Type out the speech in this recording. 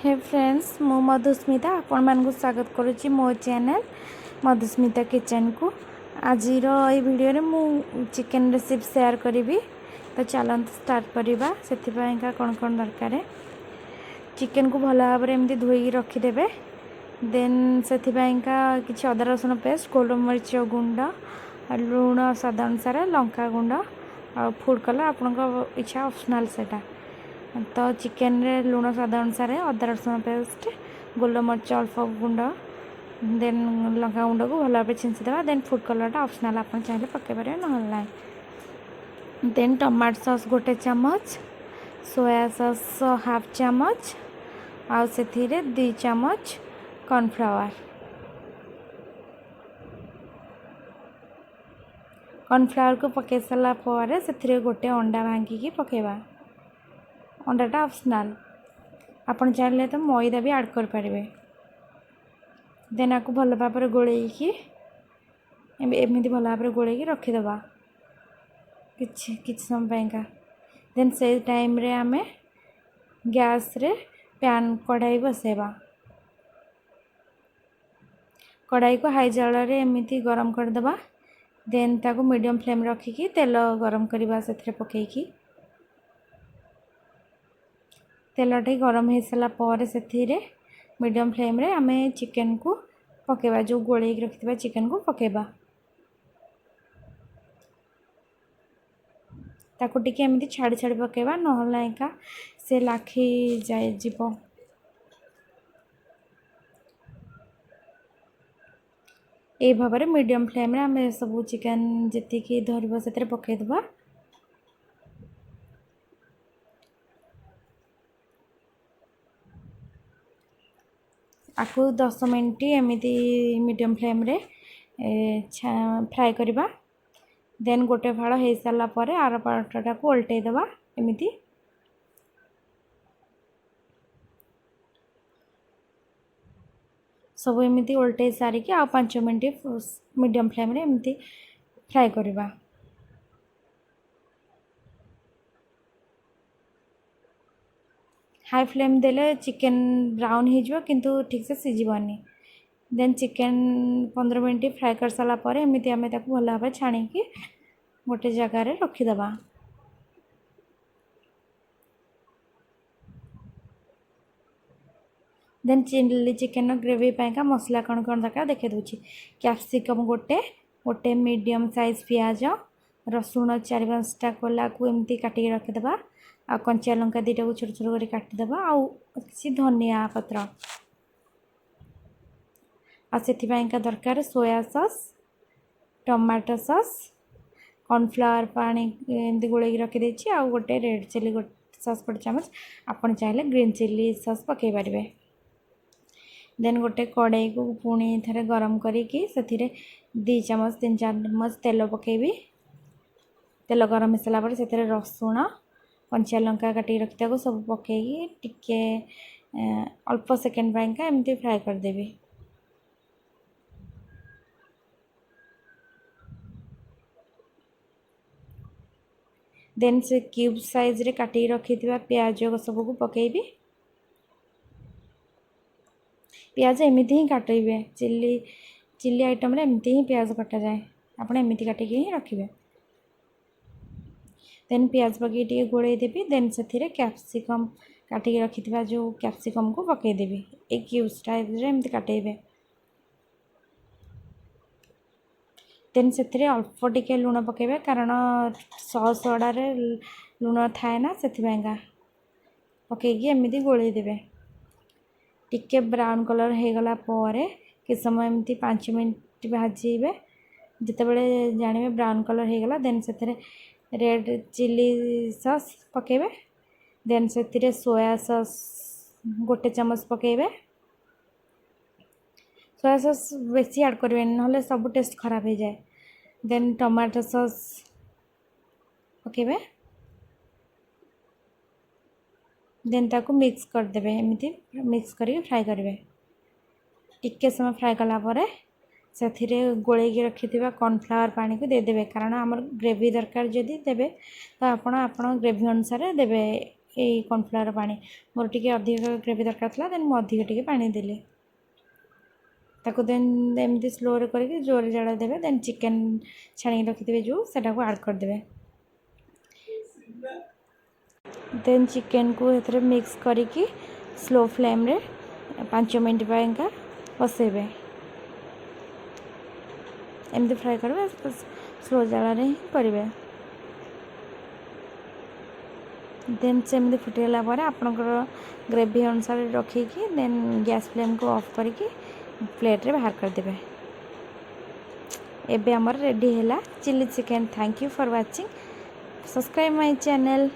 ହେ friends, ମୁଁ ମଧୁସ୍ମିତା ଆପଣମାନଙ୍କୁ ସ୍ୱାଗତ କରୁଛି ମୋ ଚ୍ୟାନେଲ୍ ମଧୁସ୍ମିତା କିଚେନ୍କୁ। ଆଜିର ଏଇ ଭିଡ଼ିଓରେ ମୁଁ ଚିକେନ୍ ରେସିପି ସେୟାର କରିବି। ତ ଚାଲନ୍ତୁ ଷ୍ଟାର୍ଟ କରିବା। ସେଥିପାଇଁକା କ'ଣ କ'ଣ ଦରକାର? ଚିକେନ୍କୁ ଭଲ ଭାବରେ ଏମିତି ଧୋଇକି ରଖିଦେବେ। ଦେନ୍ ସେଥିପାଇଁକା କିଛି ଅଦା ରସୁଣ ପେଷ୍ଟ, ଗୋଲମରିଚ ଗୁଣ୍ଡ, ଲୁଣ ସ୍ୱାଦ ଅନୁସାରେ, ଲଙ୍କା ଗୁଣ୍ଡ ଆଉ ଫୁଡ଼୍ କଲର୍ ଆପଣଙ୍କ ଇଚ୍ଛା, ଅପସନାଲ୍ ସେଇଟା। ତ ଚିକେନରେ ଲୁଣ ସ୍ୱାଦ ଅନୁସାରେ, ଅଦା ରସୁଣ ପେଷ୍ଟ, ଗୋଲମରିଚ ଅଳ୍ପ ଗୁଣ୍ଡ, ଦେନ୍ ଲଙ୍କା ଗୁଣ୍ଡକୁ ଭଲ ଭାବରେ ଛିଞ୍ଚିଦେବା। ଦେନ୍ ଫୁଡ଼୍ କଲର୍ଟା ଅପସନାଲ୍, ଆପଣ ଚାହିଁଲେ ପକାଇ ପାରିବେ, ନହେଲେ ନାହିଁ। ଦେନ୍ ଟମାଟୋ ସସ୍ ଗୋଟେ ଚାମଚ, ସୋୟା ସସ୍ ହାଫ୍ ଚାମଚ ଆଉ ସେଥିରେ 2 ଚାମଚ କର୍ଣ୍ଣଫ୍ଲାୱାର। କର୍ଣ୍ଣଫ୍ଲାୱାରକୁ ପକାଇ ସାରିଲା ପରେ ସେଥିରେ ଗୋଟେ ଅଣ୍ଡା ଭାଙ୍ଗିକି ପକାଇବା। ଅଣ୍ଡାଟା ଅପସନାଲ୍, ଆପଣ ଚାହିଁଲେ ତ ମଇଦା ବି ଆଡ଼୍ କରିପାରିବେ। ଦେନ୍ ଆକୁ ଭଲ ଭାବରେ ଗୋଳେଇକି, ଏମିତି ଭଲ ଭାବରେ ଗୋଳେଇକି ରଖିଦେବା କିଛି କିଛି ସମୟ ପାଇଁକା। ଦେନ୍ ସେଇ ଟାଇମ୍ରେ ଆମେ ଗ୍ୟାସ୍ରେ ପ୍ୟାନ୍ କଢ଼ାଇ ବସାଇବା। କଢ଼ାଇକୁ ହାଇ ଜାଳରେ ଏମିତି ଗରମ କରିଦେବା। ଦେନ୍ ତାକୁ ମିଡ଼ିୟମ୍ ଫ୍ଲେମ୍ ରଖିକି ତେଲ ଗରମ କରିବା। ସେଥିରେ ପକାଇକି ତେଲଟି ଗରମ ହେଇସାରିଲା ପରେ ସେଥିରେ ମିଡ଼ିୟମ୍ ଫ୍ଲେମ୍ରେ ଆମେ ଚିକେନ୍କୁ ପକାଇବା। ଯେଉଁ ଗୋଳେଇକି ରଖିଥିବା ଚିକେନ୍କୁ ପକାଇବା। ତାକୁ ଟିକେ ଏମିତି ଛାଡ଼ି ଛାଡ଼ି ପକାଇବା, ନହେଲେ ନାଇଁକା ସେ ଲାଖି ଯାଇଯିବ। ଏଇ ଭାବରେ ମିଡ଼ିୟମ୍ ଫ୍ଲେମ୍ରେ ଆମେ ସବୁ ଚିକେନ୍ ଯେତିକି ଧରିବ ସେଥିରେ ପକାଇଦେବା। ଆକୁ 10 ମିନିଟ୍ ଏମିତି ମିଡ଼ିୟମ୍ ଫ୍ଲେମ୍ରେ ଫ୍ରାଏ କରିବା। ଦେନ୍ ଗୋଟେ ଫାଳ ହେଇସାରିଲା ପରେ ଆର ପାଟଟାକୁ ଓଲଟେଇ ଦେବା। ଏମିତି ସବୁ ଏମିତି ଓଲଟେଇ ସାରିକି ଆଉ 5 ମିନିଟ୍ ମିଡ଼ିୟମ୍ ଫ୍ଲେମ୍ରେ ଏମିତି ଫ୍ରାଏ କରିବା। ହାଇ ଫ୍ଲେମ୍ ଦେଲେ ଚିକେନ୍ ବ୍ରାଉନ୍ ହେଇଯିବ, କିନ୍ତୁ ଠିକ୍ସେ ସିଝିବନି। ଦେନ୍ ଚିକେନ୍ 15 ମିନିଟ୍ ଫ୍ରାଏ କରିସାରିଲା ପରେ ଏମିତି ଆମେ ତାକୁ ଭଲ ଭାବରେ ଛାଣିକି ଗୋଟେ ଜାଗାରେ ରଖିଦେବା। ଦେନ୍ ଚିଲି ଚିକେନ୍ର ଗ୍ରେଭି ପାଇଁକା ମସଲା କ'ଣ କ'ଣ ଦରକାର ଦେଖାଇ ଦେଉଛି। କ୍ୟାପ୍ସିକମ୍ ଗୋଟେ, ଗୋଟେ ମିଡ଼ିୟମ୍ ସାଇଜ୍ ପିଆଜ, ରସୁଣ 4-5ଟା କୋଲାକୁ ଏମିତି କାଟିକି ରଖିଦେବା ଆଉ କଞ୍ଚା ଲଙ୍କା 2ଟାକୁ ଛୋଟ ଛୋଟ କରି କାଟିଦେବା ଆଉ କିଛି ଧନିଆ ପତ୍ର। ଆଉ ସେଥିପାଇଁକା ଦରକାର soya sauce, tomato sauce, cornflour ପାଣି ଏମିତି ଗୋଳେଇକି ରଖିଦେଇଛି ଆଉ ଗୋଟେ ରେଡ଼୍ ଚିଲି ଗୋଟେ ସସ୍ ଗୋଟେ ଚାମଚ। ଆପଣ ଚାହିଁଲେ ଗ୍ରୀନ୍ ଚିଲି ସସ୍ ପକାଇ ପାରିବେ। ଦେନ୍ ଗୋଟେ କଡ଼େଇକୁ ପୁଣି ଥରେ ଗରମ କରିକି ସେଥିରେ 2 ଚାମଚ, 3 ଚାମଚ ତେଲ ପକାଇବି। ତେଲ ଗରମ ହେଇସାରିଲା ପରେ ସେଥିରେ ରସୁଣ, କଞ୍ଚା ଲଙ୍କା କାଟିକି ରଖିଥାକୁ ସବୁ ପକାଇକି ଟିକେ ଅଳ୍ପ ସେକେଣ୍ଡ ପାଇଁକା ଏମିତି ଫ୍ରାଏ କରିଦେବି। ଦେନ୍ ସେ କ୍ୟୁବ୍ ସାଇଜ୍ରେ କାଟିକି ରଖିଥିବା ପିଆଜ ସବୁକୁ ପକାଇବି। ପିଆଜ ଏମିତି ହିଁ କାଟିବେ, ଚିଲି ଚିଲି ଆଇଟମ୍ରେ ଏମିତି ହିଁ ପିଆଜ କଟାଯାଏ। ଆପଣ ଏମିତି କାଟିକି ହିଁ ରଖିବେ। ଦେନ୍ ପିଆଜ ପକାଇକି ଟିକେ ଗୋଳେଇ ଦେବି। ଦେନ୍ ସେଥିରେ କ୍ୟାପ୍ସିକମ୍ କାଟିକି ରଖିଥିବା ଯେଉଁ କ୍ୟାପ୍ସିକମ୍କୁ ପକାଇଦେବି। ଏଇ କ୍ୟୁବ୍ ଟାଇପ୍ରେ ଏମିତି କାଟେଇବେ। ଦେନ୍ ସେଥିରେ ଅଳ୍ପ ଟିକେ ଲୁଣ ପକାଇବେ, କାରଣ ସସ୍ ଗୁଡ଼ାରେ ଲୁଣ ଥାଏ ନା, ସେଥିପାଇଁକା ପକାଇକି ଏମିତି ଗୋଳେଇ ଦେବେ। ଟିକେ ବ୍ରାଉନ୍ କଲର୍ ହେଇଗଲା ପରେ କିଛି ସମୟ ଏମିତି 5 ମିନିଟ୍ ଭାଜିବେ। ଯେତେବେଳେ ଜାଣିବେ ବ୍ରାଉନ୍ କଲର୍ ହେଇଗଲା, ଦେନ୍ ସେଥିରେ ରେଡ଼୍ ଚିଲି ସସ୍ ପକାଇବେ। ଦେନ୍ ସେଥିରେ ସୋୟା ସସ୍ ଗୋଟେ ଚାମଚ ପକାଇବେ। ସୋୟା ସସ୍ ବେଶୀ ଆଡ଼୍ କରିବେନି, ନହେଲେ ସବୁ ଟେଷ୍ଟ ଖରାପ ହେଇଯାଏ। ଦେନ୍ ଟମାଟୋ ସସ୍ ପକାଇବେ। ଦେନ୍ ତାକୁ ମିକ୍ସ କରିଦେବେ। ଏମିତି ମିକ୍ସ କରିକି ଫ୍ରାଏ କରିବେ। ଟିକେ ସମୟ ଫ୍ରାଏ କଲା ପରେ ସେଥିରେ ଗୋଳେଇକି ରଖିଥିବା କର୍ଣ୍ଣଫ୍ଲାୱାର ପାଣିକୁ ଦେଇଦେବେ, କାରଣ ଆମର ଗ୍ରେଭି ଦରକାର। ଯଦି ଦେବେ ତ ଆପଣ ଆପଣଙ୍କ ଗ୍ରେଭି ଅନୁସାରେ ଦେବେ। ଏଇ କର୍ଣ୍ଣଫ୍ଲାୱାର ପାଣି। ମୋର ଟିକେ ଅଧିକ ଗ୍ରେଭି ଦରକାର ଥିଲା, ଦେନ୍ ମୁଁ ଅଧିକ ଟିକେ ପାଣି ଦେଲି। ତାକୁ ଦେନ୍ ଏମିତି ସ୍ଲୋରେ କରିକି ଜୋରରେ ଜାଳ ଦେବେ। ଦେନ୍ ଚିକେନ୍ ଛାଣିକି ରଖିଥିବେ ଯେଉଁ, ସେଟାକୁ ଆଡ଼୍ କରିଦେବେ। ଦେନ୍ ଚିକେନ୍କୁ ଏଥିରେ ମିକ୍ସ କରିକି ସ୍ଲୋ ଫ୍ଲେମ୍ରେ 5 ମିନିଟ୍ ପାଇଁକା ବସେଇବେ। ଏମିତି ଫ୍ରାଏ କରିବେ, ସ୍ଲୋ ଜାଳରେ ହିଁ କରିବେ। ଦେନ୍ ସେମିତି ଫୁଟିଗଲା ପରେ ଆପଣଙ୍କର ଗ୍ରେଭି ଅନୁସାରେ ରଖିକି ଦେନ୍ ଗ୍ୟାସ୍ ଫ୍ଲେମ୍କୁ ଅଫ୍ କରିକି ପ୍ଲେଟ୍ରେ ବାହାର କରିଦେବେ। ଏବେ ଆମର ରେଡ଼ି ହେଲା chilli chicken. Thank you for watching. Subscribe my channel.